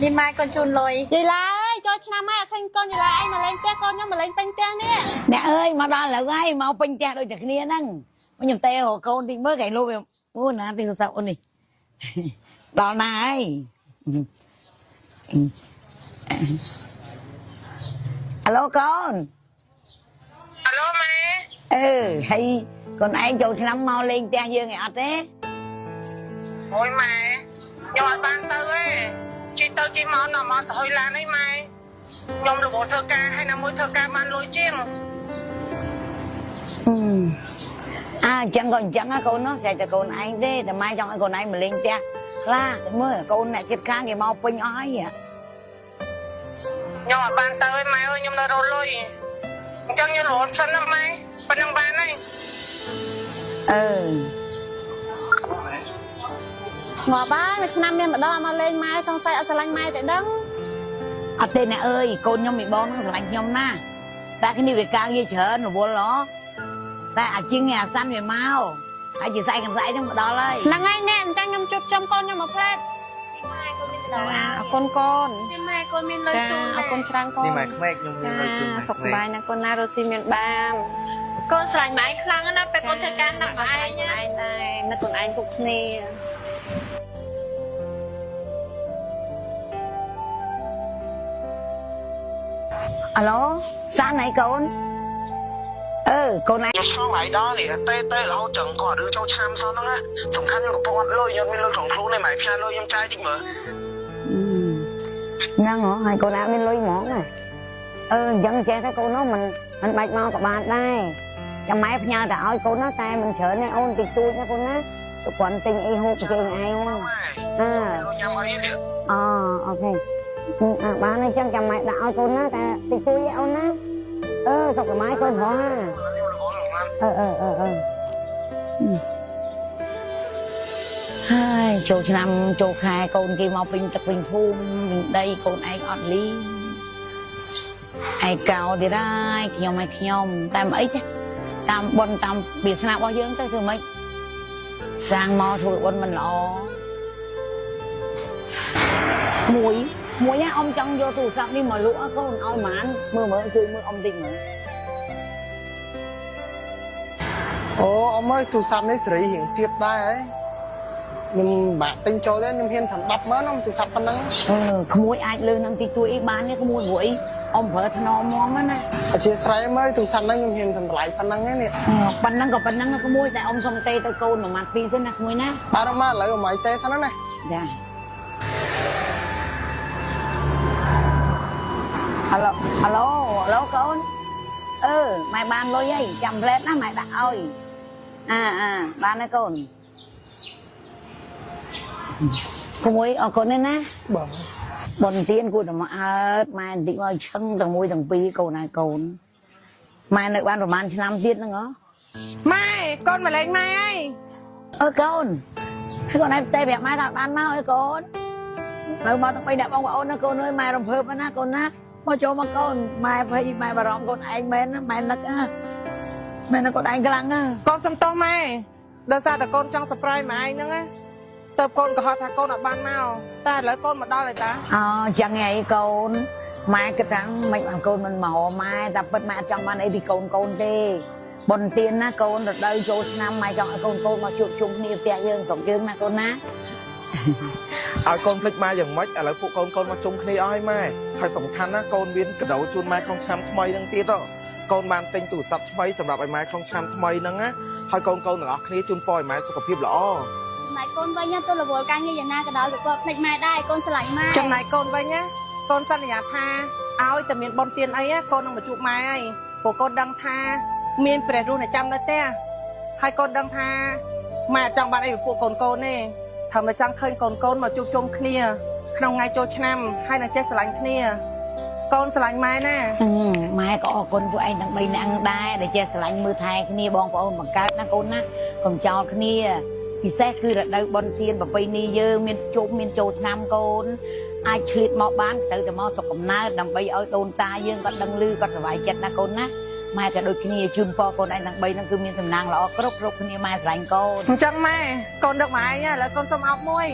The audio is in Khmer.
នេះម៉ែកូនជូនលុយ យាយឡាអើយចូលឆ្នាំហើយអត់ឃើញកូនយាយឡាឯងមកលេងផ្ទះកូនខ្ញុំមកលេងពេញផ្ទះនេះ អ្នកអើយមកដល់ឥឡូវហើយមកពេញផ្ទះដូចតែគ្នាហ្នឹងខ្ញុំទេរកកូនតិចមើលកែលុបអូណាទីទូរស័ព្ទអូននេះដល់ណាហើយអាឡូកូន អាឡូម៉ែ អឺហើយកូនឯងចូលឆ្នាំមកលេងផ្ទះយើងឯអត់ទេ អូយម៉ែខ្ញុំអត់បានទៅទេជិះទៅជិះមកដល់មកសហុយឡានអីម៉ែខ្ញុំរវល់ធ្វើការហើយណាមួយធ្វើការបានលុយជាង អើអញ្ចឹងក៏អញ្ចឹងណាកូននោះស្រេចតែកូនឯងទេតែម៉ែចង់ឲ្យកូនឯងមកលេងផ្ទះខ្លះតែមើលកូនអ្នកចិត្តខាងគេមកពេញអស់ហើយ ខ្ញុំអត់បានទៅទេម៉ែអើយខ្ញុំនៅរលុយអញ្ចឹងខ្ញុំរវល់សិនណាម៉ែប៉ុណ្្នឹងបានហើយ អឺ ងាប់ហើយមួយឆ្នាំមានម្ដងមកលេងម៉ែសង្ស័យអត់ស្រឡាញ់ម៉ែតែដឹង អត់ទេអ្នកអើយកូនខ្ញុំមីបងហ្នឹងស្រឡាញ់ខ្ញុំណាស់តែគ្នាវាការងារច្រើនរវល់ហ៎តែអាជាងនេះអាសាន់វាមកហើយជាស្អែកកំស្អែកហ្នឹងមកដល់ហើយ ហ្នឹងហើយណែអញ្ចឹងខ្ញុំជួបជុំកូនខ្ញុំមកផ្លែត ម៉ែកូនមានទៅដល់ ចាអរគុណកូន នេះម៉ែកូនមានលុយ ចា ជូន អរគុណច្រើនកូន នេះម៉ែក្មេកខ្ញុំមានលុយជូនម៉ែ សុខសប្បាយណាស់កូនណារស់ស៊ីមានបាន កូនស្រឡាញ់ម៉ែខ្លាំងណាស់ពេលកូនធ្វើការនឹកម៉ែឯងណា ឯងដែរនឹកកូនឯងគ្រប់គ្នា អាឡូសានហើយកូនអឺកូនឯង ខ្ញុំឆ្លងឯដល់នេះទេទេរហូតចឹងគាត់ឬចូលឆ្នាំសោះហ្នឹងណាសំខាន់ខ្ញុំកំពុងអត់លុយខ្ញុំមានលុយក្នុងខ្លួនទេម៉ែផ្ញើលុយខ្ញុំចាយតិចមើល ហ្នឹងហ៎ហើយកូនឯងមានលុយហ្មងណាអឺអញ្ចឹងចេះតែកូននោះមិនមិនបាច់មកក៏បានដែរចាំម៉ែផ្ញើតែឲ្យកូននោះតែមិនច្រើនទេអូនតិចតួចណាកូនណាទៅគ្រាន់ទិញអីហូបជើងឯងហ្នឹង ម៉ែ អើ លុយញ៉ាំអីនេះ អូអូខេអាបានហើយចឹងចាំម៉ែដាក់ឲ្យកូនណាតែតិចតួចទេអូនណាអឺសុខសប្បាយកូនផងណា ខ្ញុំរវល់ហ្នឹង អឺអឺអឺអឺហើយចូលឆ្នាំចូលខែកូនគេមកពេញទឹកពេញភូមិពេញដីកូនឯងអត់លីឯកោទៀតហើយខ្ញុំឲ្យខ្ញុំតែមិនអីទេតាមបុណ្យតាមវាសនារបស់យើងទៅធ្វើម៉េចសាងមកធ្វើបុណ្យមិនល្អមួយមួយណាអ៊ំចង់យកទូរស័ព្ទនេះមកលក់ឲ្យកូនឲ្យហ្មងមើលមើលជួយមើលអ៊ំតិចមើល អូអ៊ំអើយទូរស័ព្ទនេះសេរីរៀងទៀបដែរហីខ្ញុំបាក់ទិញចូលទេខ្ញុំហ៊ានធ្វើ100000អ៊ំទូរស័ព្ទប៉ុណ្ណឹង អឺក្មួយអាចលើនឹងទីទួយអីបានទេក្មួយព្រោះអីអ៊ំប្រើថ្នមមណា អធិស្ឋានអ៊ំអើយទូរស័ព្ទហ្នឹងខ្ញុំហ៊ានធ្វើតម្លៃប៉ុណ្ណឹងឯនេះ ប៉ុណ្ណឹងក៏ប៉ុណ្ណឹងក្មួយតែអ៊ំសុំទេទៅកូនមួយម៉ាត់ពីរសិនណាក្មួយណា បាទអ៊ំមកឥឡូវអ៊ំឲ្យទេសិនណា ចាអាឡូអាឡូអាឡូកូនអឺម៉ែបានលុយហើយចាំផ្លែតណាម៉ែដាក់ឲ្យអាអាបានហើយកូនក្មួយអរគុណណា បាទ បុណ្យទានគួរតែមកអើតម៉ែបន្តិចមកឈឹងទាំងមួយទាំងពីរកូនហើយកូនម៉ែនៅបានប្រហែលឆ្នាំទៀតហ្នឹងហ៎ ម៉ែកូនមកលេងម៉ែហើយ អើកូនហើយកូនឯងទេប្រាប់ម៉ែថាបានមកអើកូននៅមកទាំងបីអ្នកបងប្អូនណាកូនអើយម៉ែរំភើបណាកូនណាមកចូលមកកូនម៉ែភ័យម៉ែបារម្ភកូនឯងមែនណាម៉ែនឹកណាម៉ែនឹកកូនឯងខ្លាំងណា កូនសុំទោសម៉ែដោយសារតែកូនចង់ surprise ម៉ែឯងហ្នឹងណាទៅកូនកុហកថាកូនអត់បានមកតែឥឡូវកូនមកដល់ហើយតា អូចឹងឯងកូនម៉ែគិតថាមិនបានកូនមិនមកម៉ែតែពិតម៉ែអត់ចង់បានអីពីកូនកូនទេបុណ្យទានណាកូនរដូវចូលឆ្នាំម៉ែចង់ឲ្យកូនកូនមកជួបជុំគ្នាផ្ទះយើងស្រុកយើងណាកូនណា ឲ្យកូនភ្លេចម៉ែយ៉ាងម៉េចឥឡូវពួកកូនកូនមកជុំគ្នាអស់ហើយម៉ែហើយសំខាន់ណាកូនមានកដោជូនម៉ែក្នុងឆ្នាំថ្មីហ្នឹងទៀតកូនបានទិញទូរស័ព្ទថ្មីសម្រាប់ឲ្យម៉ែក្នុងឆ្នាំថ្មីហ្នឹងណាហើយកូនកូនទាំងអស់គ្នាជូនពរឲ្យម៉ែសុខភាពល្អ ម៉ែកូនវិញទៅរវល់ការងារយ៉ាងណាក៏ដោយក៏គាត់ភ្លេចម៉ែដែរកូនស្រឡាញ់ម៉ែ ចំណែកកូនវិញណាកូនសន្យាថាឲ្យតែមានបុណ្យទានអីកូននឹងមកជួបម៉ែហើយព្រោះកូនដឹងថាមានព្រះរស់នៅចាំនៅផ្ទះហើយកូនដឹងថាម៉ែអត់ចង់បានអីពីពួកកូនកូនទេធ្វើតែចង់ឃើញកូនកូនមកជួបជុំគ្នាក្នុងថ្ងៃចូលឆ្នាំហើយនឹងចេះស្រឡាញ់គ្នាកូនស្រឡាញ់ម៉ែណា ម៉ែក៏អរគុណពួកឯងទាំង3នាក់ដែរដែលចេះស្រឡាញ់មើលថែគ្នាបងប្អូនបង្កើតណាកូនណាកុំចោលគ្នាពិសេសគឺរដូវបុណ្យទានប្រពៃណីយើងមានជុំមានចូលឆ្នាំកូនអាចឆ្លៀតមកបានត្រូវតែមកស្រុកកំណើតដើម្បីឲ្យដូនតាយើងគាត់ដឹងឮគាត់សប្បាយចិត្តណាកូនណាម៉ែក៏ដូចគ្នាជូនពរកូនឯងទាំង3ហ្នឹងគឺមានសំណាងល្អគ្រប់គ្រប់គ្នាម៉ែស្រឡាញ់កូន អញ្ចឹងម៉ែកូនដឹកម៉ែឯងឥឡូវកូនសុំអោបមួយ